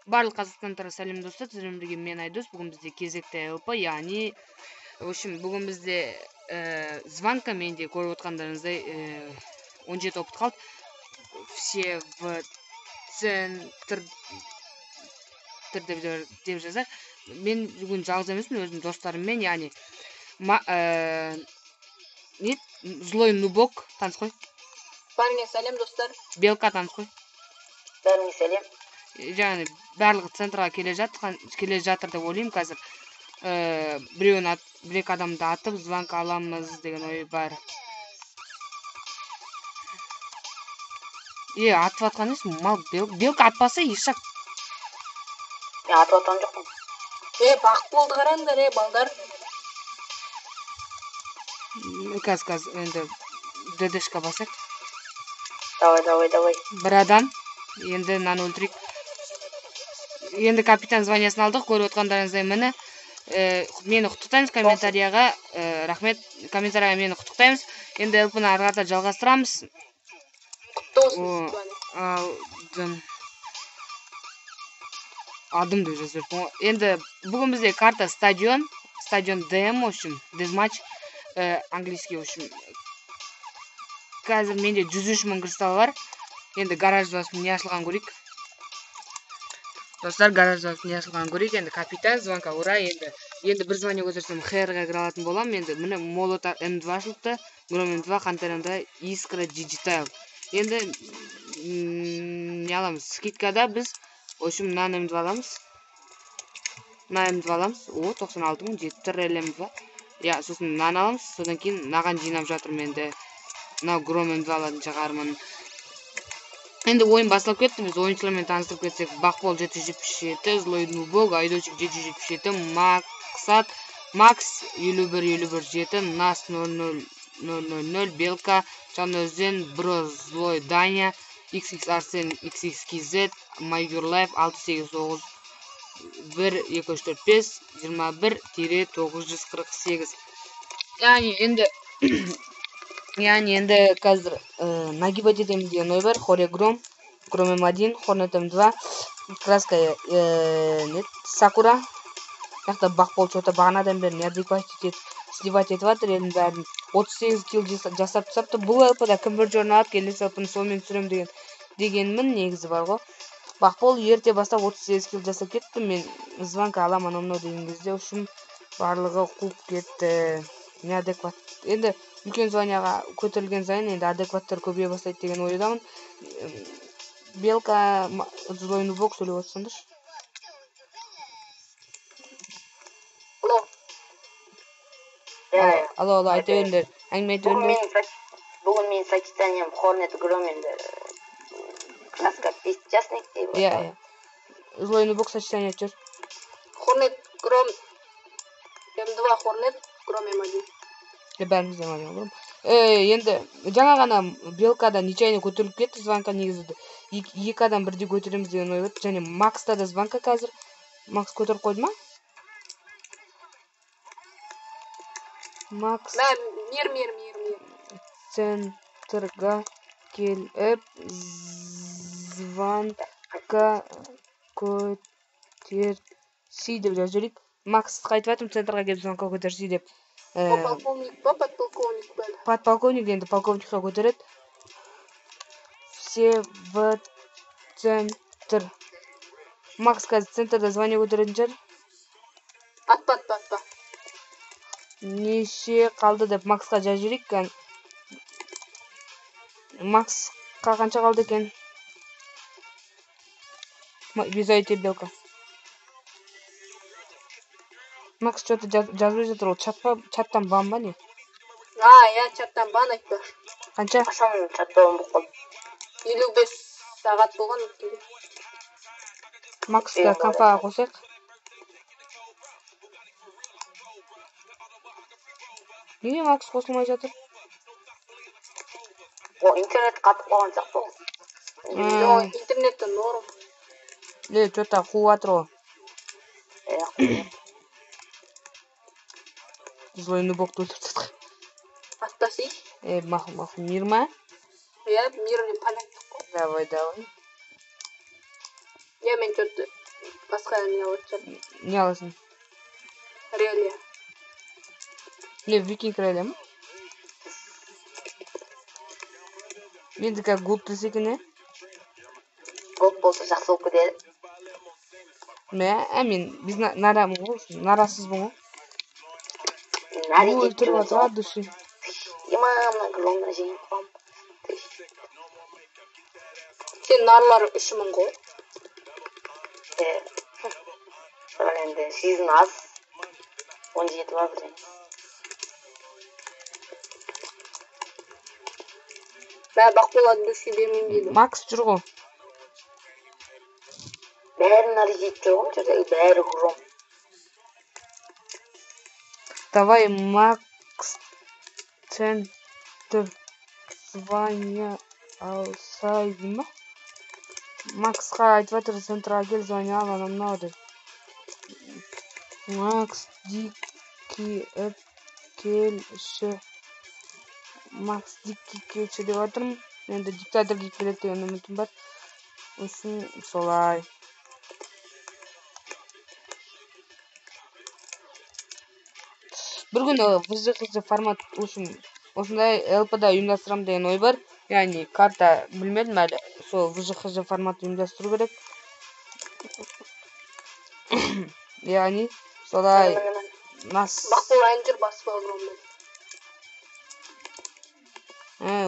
Барлық қазақстандықтарға сәлем, достар. Сіздермен бірге мен, Айдос. Бүгін бізде кезекті ЛП, яғни, в общем, бүгін бізде звонка. Менде, көріп отқандарыңыздай, 17 опыт қалды. Все в центр деп жазайық. Мен бүгін жалғыз емеспін, өзімнің достарыммен, яғни не, Злой Нубок, таныс қой. Бәріңе сәлем, достар. Белка, таныс қой. Бәріңе сәлем. Яғни барлығы центрға келе жатыр деп ойлаймын қазір. Біреуін бір екі адамды атып, звонка аламыз деген ой бар. Е, атып жатқан емес, мал. Белка атпаса, ешак. Мен атып жатқан жоқпын. Е, бақ болды, қараңдар, е, балдар. Қазір, енді ДДшка басайық. Давай, давай, давай. Бір адам, енді мынаны өлтірейік. Енді капитан званиясын алдық, көріп отқандарыңыздай, міне. Мені құттықтаймыз комментарияға, рахмет, комментарияға мені құттықтаймыз. Енді ЛП-ны ары қарата жалғастырамыз. Құтты болсын, звание. Алдым. Алдым деп жазып жіберіппін ғой. Енді бүгін бізде карта стадион, стадион ДМ, в общем, дезматч, английский, в общем. Қазір менде 103 мың кристалл бар. Енді гараж басып не ашылған көрейік. Достар, гараж басып не ашылған көрейік. Енді капитан, звонка, ура. Енді бір звание көтерсем, ХР-ға кіре алатын боламын. Енді міне Молот М2 ашылыпты. Гром М2, Хантер М2, Искра Digital. Енді, не аламыз? Скидкада біз, в общем, мынаны М2 аламыз. Мына М2 аламыз. О, тоқсан алты мың жеті жүз Л М2. Я, сосын мынаны аламыз. Содан кейін мынаған жинап жатырмын енді. Мынау Гром М2 алатын шығармын. Енді ойын басталып кетті. Біз ойыншылармен таныстырып кетсек, Бақбол жеті жүз жетпіс жеті, Злой Нубок, Айдосик жеті жүз жетпіс жеті, Максат, Макс елу бір елу бір жеті, Нас ноль ноль ноль ноль ноль, Белка, Жанөзен, Бро, Злой Даня, Икс Икс Арсен, Икс Икс Кей Зет, Майгюр Лайф, алты сегіз тоғыз бір екі үш төрт бес, жиырма бір тире тоғыз жүз қырық сегіз. Яғни енді қазір, нагибать етемін деген ой бар. Хоре Гром, Гром М1, Хорнет М2, краска, нет, Сакура. Мына жақта Бақбол чё-то бағанадан бері неадекват етіп, сливать етіп жатыр елдің бәрін. Отыз сегіз килл жасап тастапты. Бұл ЛП-да кім бірінші орын алады, келесі ЛП-ны сонымен түсіремін дегенмін негізі бар ғой. Бақбол ерте бастап отыз сегіз килл жасап кетті. Мен звонка аламын анау мынау деген кезде, в общем, барлығы қуып кетті. Неадекват. Енді үлкен званияға көтерілген сайын енді адекваттар көбейе бастайды деген ойдамын. Белка, Злой Нубок, сөйлеп отырсаңдаршы. Алло. Иә, иә. Алло, алло, айта беріңдер. Әңгіме айта Бүгін беріңдер. Менің сочетанием Хорнет Гром енді краска бесчастник дейді ғой. Иә, иә. Злой Нубок сочетание айтып жүр. Хорнет Гром М2, Хорнет Гром М1. Е, бәріміз де М1 Гром. Енді жаңа ғана Белкада нечаянно көтеріліп кетті звонка негізі. Екі адам бірдей көтереміз деген ой бар. Және Макста да звонка қазір. Макс көтеріп қойды ма? Макс. Мә, мир, мир, мир, мир. Центрға келіп звонка көтерсей деп жазып жіберейік. Максқа айтып жатырмын, центрға келіп звонка көтерсей деп. Подполковник па, подполковник па? Подполковник енді полковникқа көтереді. Все в центр. Макс қазір центрда звание көтеретін шығар. Атпа, атпа, атпа. Неше қалды деп Максқа жазып жіберейік. Максқа қанша қалды екен? Визайте, Белка. Макс что-то жазбай жатыр ол. Чат па? Чаттан бан ба не? А, иә, чаттан бан айтпа. Қанша? Қашан чатта бан болып қалды? Елу бес сағат болған өткенде. Максқа Ең конфаға қосайық. Неге Макс қосылмай жатыр? О, интернет қатып қалған сияқты ғой. Жоқ, интернетте норм. Ле, чё-то қуып жатыр ғой. Иә, қуып. Злой Нубокты өлтіріп тастадық. Атпасай. Е, мақұл, мақұл. Мир ма? Иә, мир деп паник қой. Давай, давай. Иә, мен чё-то Басқа не алатын шығармын. Не аласың? Релия. Не, викинг релия ма? Менікі қазір голд десе екен, иә? Голд болса жақсы болып кетеді. Мә, мен біз нарамын ғой, нарасызбын ғой. Нар етіп Өлтіріп жүрген жатыр соң. от души. Ема, мына громды жеңіп қаламын. Сен нарлар 3000 ғой. Бірақ енді сезон аз. 17 ма бірдеңе. Мә, Бақбол от души бермеймін дейді. Макс жүр ғой. Бәрі нар жетіп жүр ғой мына жерде, бәрі гром. Давай, Макс, центр звание алсай дей ма? Максқа айтып жатыр, центрға кел, звание ал, анау мынау деп. Макс, дикий келші. Макс, дикий келші деп жатырмын. Енді диктатор киіп келеді деген үмітім бар. Сосын солай. Бір күні ВЖХЖ формат үшін осындай ЛП-да ұйымдастырамын деген ой бар. Яғни карта білмедім әлі. Сол ВЖХЖ формат ұйымдастыру керек. Яғни солай нас. Бақбол әнжір басып ал громмен.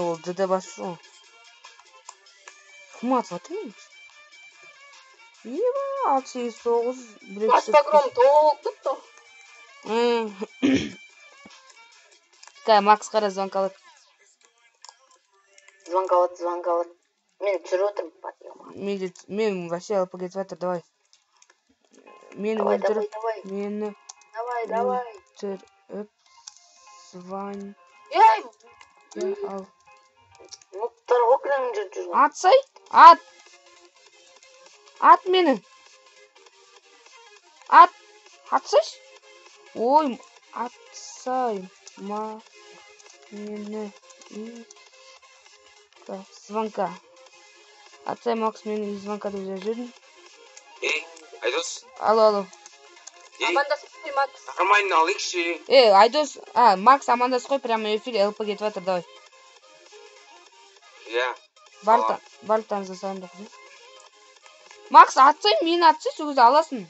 Ол ДД басып жүр ғой. Кім атып жатыр мен? Еба, 6, 8, 9, 1, 2, Баспа гром толып кетті. Кә, Макс қара звонка алады. Звонка алады, звонка алады. Мен түсіріп отырмын, подъема. Мен де, мен вообще ЛП кетіп жатыр, давай. Мені Давай, өлтіріп, давай, давай. мені Давай, давай. өлтіріп, звонка Ей, ал. Нуптар ғой кілең жүріп жүрген. Атсай, ат. Ат мені. Ат. Атсайшы. Ой, атсай ма мені звонка. Атсай Макс мені из звонка деп жазып жібердім. Ей, Айдос. Алло, алло. Ей, амандасып қой, Макс. нормально алайықшы. Ей, Айдос, а, Макс амандасып қой, прямо эфире ЛП кетіп жатыр, давай. Иә. Барлықтарыңызға салам деп қойсай. Макс, атсай, мені атсай, сол кезде аласың.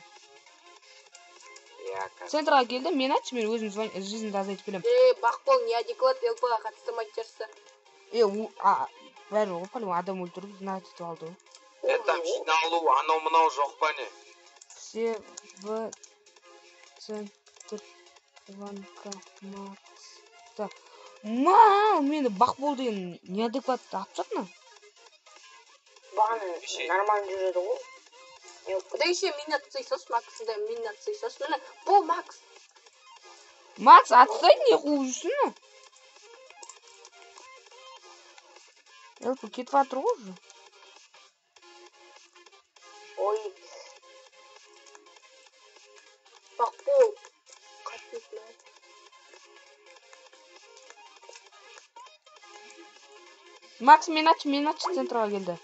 Иә, қазір. Центрға келді, мені атшы, мен өзім жизньді азайтып келемін. Ей, Бақбол неадекват ЛП-ға қатыстырмайтын шығарсың. Е, бәрі ғой, по-любому адам өлтіріп, знать етіп алды ғой. Е, там жиналу, анау мынау жоқ па не? Все в центр звонка Макса. Ма, мені Бақбол деген неадекват атып жатыр ма? Бағана нормально жүреді ғой. Не болып Құдай ше, мені атсай салшы, Макс, да, мені атсай салшы. Міне, бұл Макс. Макс, атсай, не қуып жүрсің ма? ЛП кетіп жатыр ғой уже. Ой. Бақбол. Қатты. Макс, мені атшы, мені атшы, центрға келді.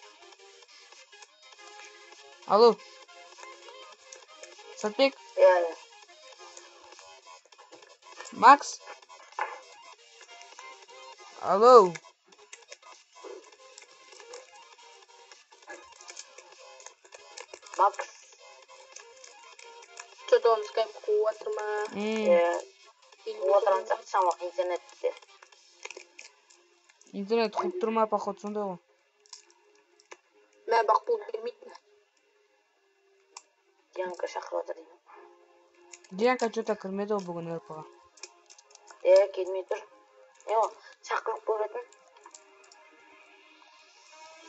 Алло. Сатбек. Иә, иә. Макс. Алло. Макс. Что-то он скайп қуып жатыр ма? Иә. Қуып отырған сияқты шамалы интернетте. Интернет қуып тұр ма, походу, сондай ғой. Мә, Бақбол бермейді. Дианка шақырып жатыр деймін. Дианка что-то кірмеді ғой бүгін ЛП-ға. Иә, келмей тұр. Не ол, шақырып көретін.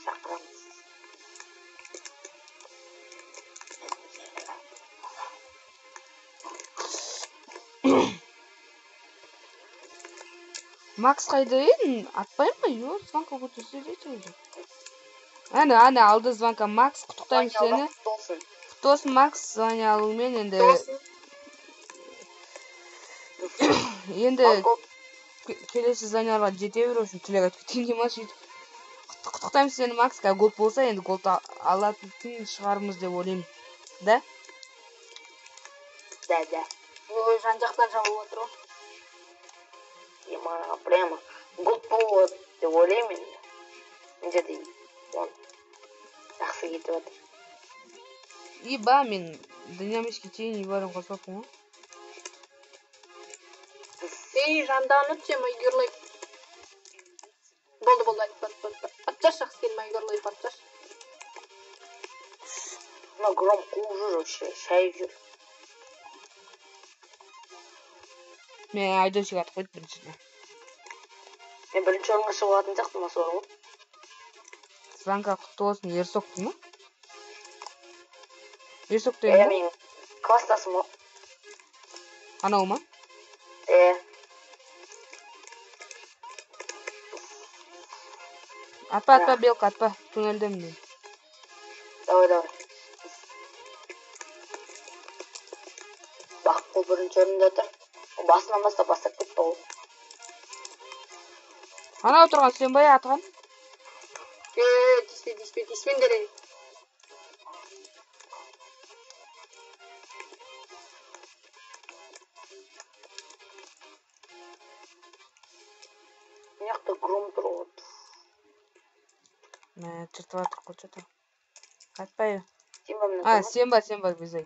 Шақырамыз. Макс қайда едің? Атпай ма? Йо, звонка көтерсе дейді өзі. Әне, әне, алды звонка. Макс, құттықтаймын сені. Құтты болсын. Құтты болсын, Макс, звони алумен енді. Енді келесі звонияларға жете беру үшін тілек айтып кетейін дей ма, сөйтіп. Құттықтаймын сені, Макс. Қазір гол болса, енді гол алатын шығармыз деп ойлаймын. Да? Да, да. Ой, жан-жақтан жабылып отыр ғой. Ема, прямо гуд болады деп ойлаймын енді. Мына жерде он жақсы кетіп жатыр. Еба, мен динамический тени барын қоспаппын ғой. Ей, жанданып ше, майгерлай. Болды, болды, айтпа, айтпа, айтпа. Атсашы, сен майгерлай атсашы. Мына Гром қуып жүр вообще, шайып жүр. Мен айдосик атып қойды біріншіде. Мен бірінші орынға шығып алатын сияқтымын осы бар ғой. Звонка құтты болсын, Ерсок дей ма? Ерсок деген Е, ба? менің класстасым ғой. Анау ма? Е. Атпа, атпа, белка, атпа. Туннельдемін мен. Давай, давай. Баққол бірінші орында тұр. Ол басынан бастап бастап кетті ғой. Анау тұрған сен ба атқан? Е, тиіспе, тиіспе, тиіспеңдер, ей. Мына жақта Гром тұр ғой. Мә, жыртып жатыр ғой, что-то. Атпай. Сен ба мына А, тұрған? сен ба, сен ба, Безай.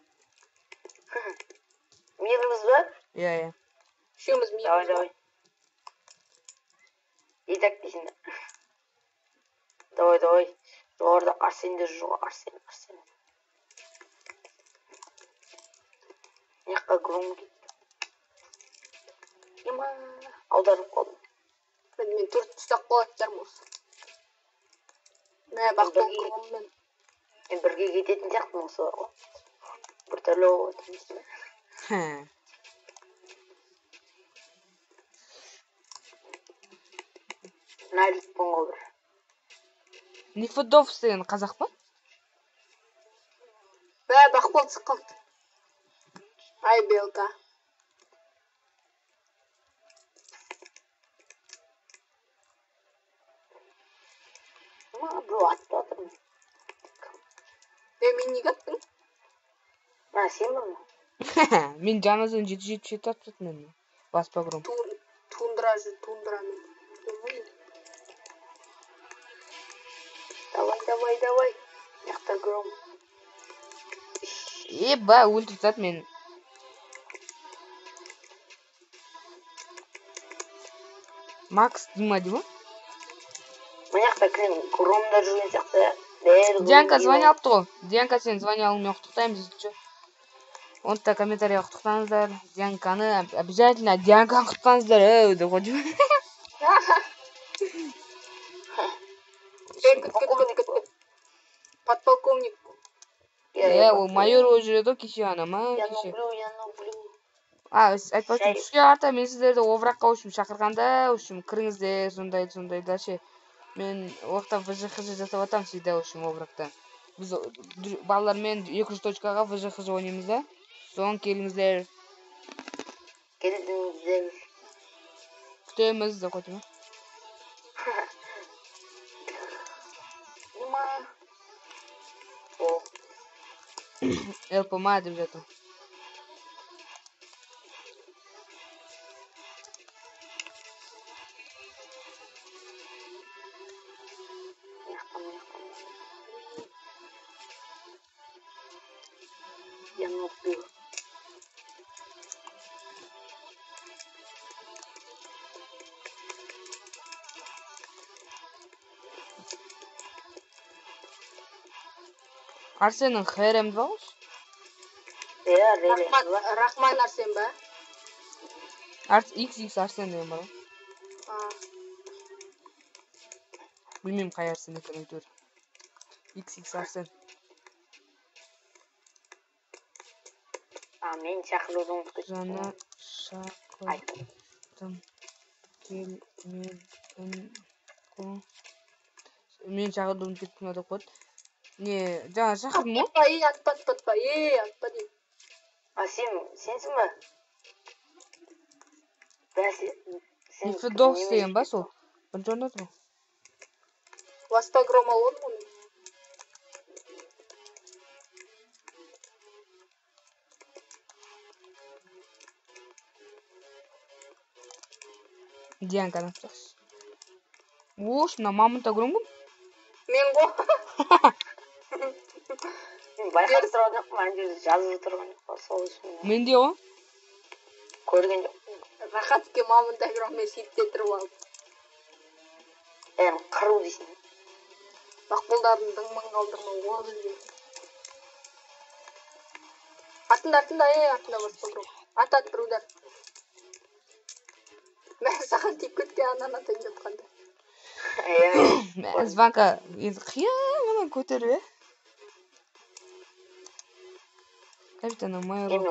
Мирміз ба? Иә, иә. Үшеуміз Давай, мейірміз. давай. И так дейсің да. Давай, давай. Жоғарыда Арсендер жүр ғой, Арсен, Арсен. Мына жаққа Гром кетті. Ема, аударып қалдым. Мен, мен төрт ұстап қалатын шығармын осы. Мә, Бақбол Громмен. Мен бірге кететін сияқтымын осы бар ғой. Біртүрлі болып жатыр. Хе. Нарикпін ғой бір. Нефедов деген қазақ па? Мә, Бақбол түсіп қалды. Ай, белка. Ма, біреу атып жатыр ма? Е, мен неге аттың? Мә, сен ба мынау? Мен жаңадан 777 атып жатырмын мен. Баспа Гром. Тундра жүр, тундра мен. Давай, давай, давай. Мына жақта Гром. Еба, өлтіріп тастады мені. Макс Дима дей ма? Мына жақта кілең Громдар жүрген сияқты. Бәрі Гром Дианка киіп звони алып. алыпты ғой. Дианка, сен звони алуыңмен құттықтаймыз, если чё. Оны да комментарийға құттықтаңыздар. Дианканы обязательно Дианканы құттықтаңыздар. Өу деп қойды. Е, күт, күт, күт, күт, күт. Подполковник. Е, ол майор болып жүреді ғой кеше ана ма, Я кеше. люблю, я люблю. А, айтпақшы, Шай. түске қарата мен сіздерді овраққа, в общем, шақырғанда, в общем, кіріңіздер, сондай, сондай да ше. Мен ол жақта ВЖХЖ жасап жатамын всегда, в общем, оврақта. Біз балалармен 200 точкаға ВЖХЖ ойнаймыз да. Соң келіңіздер. Келдіңіздер. Күтеміз деп қойды ма? Ема. О, ЛПМА деп жатыр. мына жақта, мына жақта. Я люблю. Арсеннің ХРМ 2 ғой? Е, реле. Рахман, Рахман Арсен ба? Арс XX Арсен деген бар ғой. А, Білмеймін қай Арсен екенін әйтеуір. XX Арсен. А, мен шақыруды ұмытып кеттім. Жаңа Ай. шақырдым. Келмедің ғой. Мен шақыруды ұмытып кеттім деп қойды. Не, жаңа шақырдым ғой. Атпа, ей, атпа, атпа, атпа, ей, атпа деймін. А, сен, сенсің ба? Бәсе, сен Нефедов немен деген ба сол? Бірінші орында тұр ғой. Васпа Гром алып алдым ғой мен. Дианканы атсақшы. Ош, мына мамонта көрем кім? Мен ғой. Мен байқап тұрған жоқпын, ана жерде жазылып тұрған жоқ қой, сол үшін Менде ғой. көрген жоқпын. Рахатке мамонта громмен шетте тұрып алып. Бәрін қыру дейсің. Бақболдардың дыңмын қалдырмау ғой бізге. Артында, артында, ей, артында басқа біреу. Ат, ат, бір удар. Мә, саған тиіп кеткен ананы атайын жатқанда. Иә. Мә, звонка енді қиын мұны көтеріп, е. Капитан майор. Мен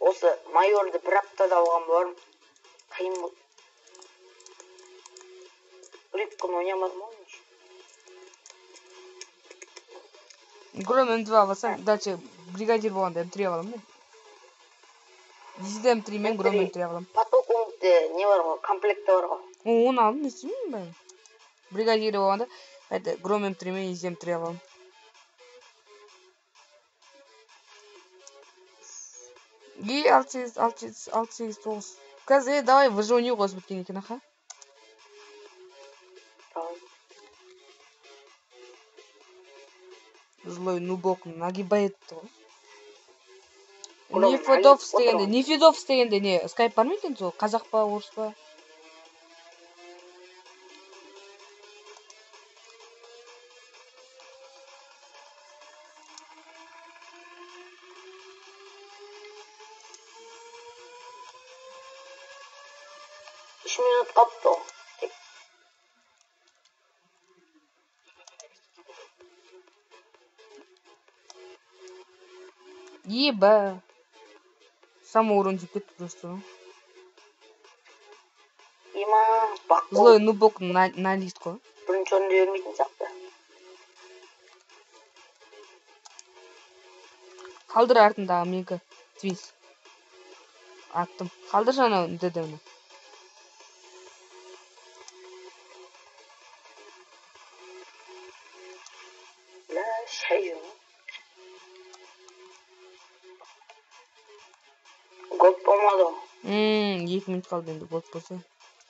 осы майорды бір аптада алған болармын. Қиын болды. Бір екі күн ойнамадым ғой мен. Гром М2 алсам, дальше бригадир болғанда М3 аламын мен. Дизель М3 мен Гром М3 аламын. Подполковникте не бар ғой, комплекті бар ғой. Оны алдым, не істеймін мен? Бригадир болғанда қайта Гром М3 мен Изи М3 аламын. Е, алты сегіз, алты жеті, алты сегіз, тоғыз. Қазір, е, давай выживание қосып біткен екен, аха. Давай. Злой нубок нагибает ғой. Гром Нефедовс нагиб отыр дегенде, ғой. Нефедовс дегенде не, скайп бар ма екен сол? Қазақ па, орыс па? Үш минут қалыпты ғой. Тек Еба. Самоурон тиіп кетті просто. Има, бақбол Злой нубок на лист қой. бірінші орынды бермейтін сияқты. Қалдыр артындағы менікі. Твинс. Аттым. Қалдыр жаңа дедімні. Бля, шай жемей. Гол болмады ғой. 2 минут қалды енді гол болса.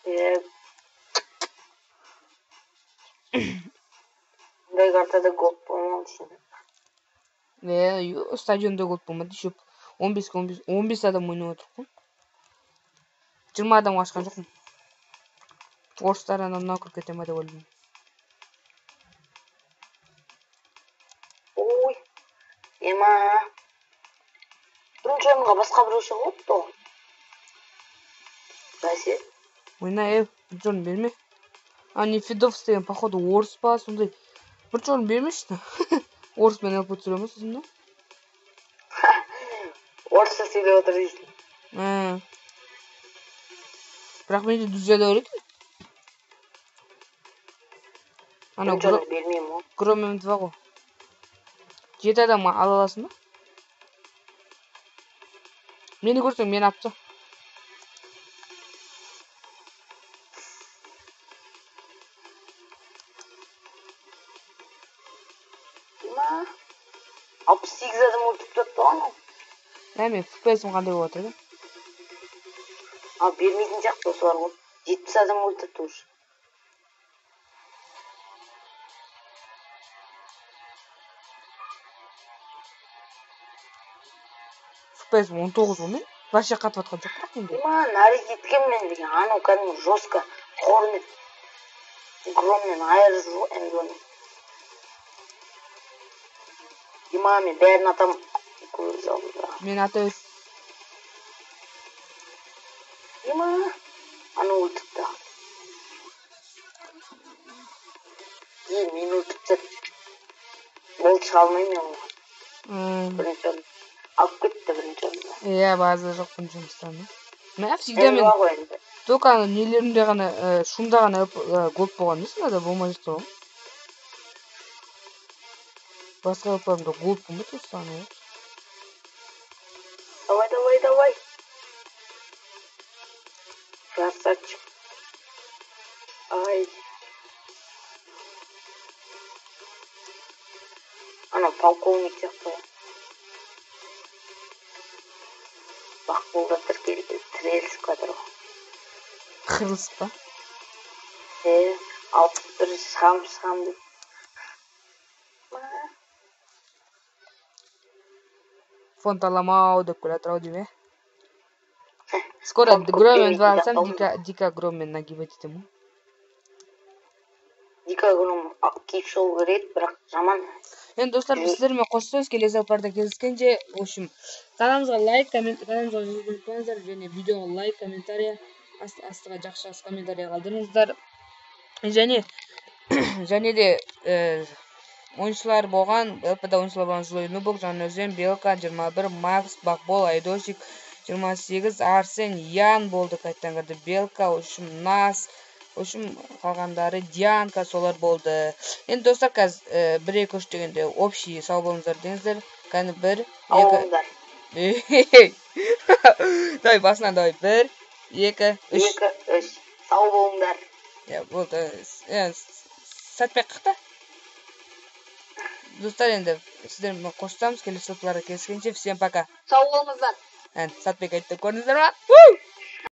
Е. Бұндай картада гол болмады дейсің. Е, стадионда гол болмады. Еще 15 15 15 адам ойнап отыр ғой. 20 адамға ашқан жоқпын. Орыстар анау мынау кіріп кете ма деп ойладым. Ой, ема. Бірінші орынға басқа біреу шығып ғой. Бәсе. Ойна, ей, бірінші орын берме. А, Нефедовс деген, походу, орыс па, сондай. Бірінші орын бермеші. Орыспен ЛП түсіре ма сосын да? Орысша сөйлеп отыр дейсің. Бірақ менде друзьяда бар екен. Анау Бірінші орынды бермеймін ғой. Гром М2 ғой. 7 адам ала аласың ба? Мені көрсең, мені атып таста. Ма? 68 адам өлтіріп тастапты ғой анау. Ә, мен FPS-ім қандай болып жатыр екен? Ал бермейтін сияқты осылар ғой. 70 адам өлтірді уже. FPS 19 ғой мен. Вообще қатып жатқан жоқ бірақ менде. Ма, нарез еткен мен деген анау кәдімгі жестко Хорнет Громмен айырып жүр ғой М2-ны. Ема, мен бәрін атам көз алдымда. Мен ата өс. Ема, анау өлтірді. Е, мені өлтіріп тастады. Болды, шыға алмаймын мен оған. Бірінші орын. Алып кетті бірінші орынды. Иә, база жоқ бірінші жұмыстан. Мен всегда мен М2 ғой енді. только ана нелерімде ғана, шумда ғана голд болған емес, мынада болмай жатыр ғой. Басқа ЛП-ымда голд болмайды осы ана. Давай, давай, давай. Красавчик. Ай. Анау полковник сияқты ғой. Бақболда тірелісіп жатыр ғой. Қырылысып па? Е, 61 шығам, шығам деп. Фонд аламау деп келе жатыр ау деймін, иә. Скоро Фонд Гром көптеген М2 алсам, жинақталды. Дика Громмен нагибать етемін ғой. Дика Гром киіп шығу керек, бірақ жаман. Енді достар, біз сіздермен қоштасамыз, келесі сапарда кездескенше. В общем, каналымызға лайк, коммент, каналымызға жазылуды ұмытпаңыздар және видеоға лайк, комментарий, астыға жақсы жақсы комментарий қалдырыңыздар. Және де, ойыншылар болған, ЛП-да ойыншылар болған Злой Нубок, Жанөзен, Белка, 21, Макс, Бақбол, Айдосик, 28, Арсен, Ян болды, қайтадан кірді, Белка, в общем, Нас, в общем, қалғандары Дианка, солар болды. Енді достар, қазір, 1, 2, 3 дегенде общий сау болыңыздар деңіздер. Кәні 1, Сау 2. болыңыздар. Давай, басынан давай. 1, 2, 3. 2, 3. Сау болыңдар. Иә, болды. Сәтбек қықты. Достар, енді сіздермен қоштасамыз. Келесі сапарларда кездескенше. Всем пока. Сау болыңыздар. Ән, Сәтбек айтты. Көрдіңіздер ма? Ву!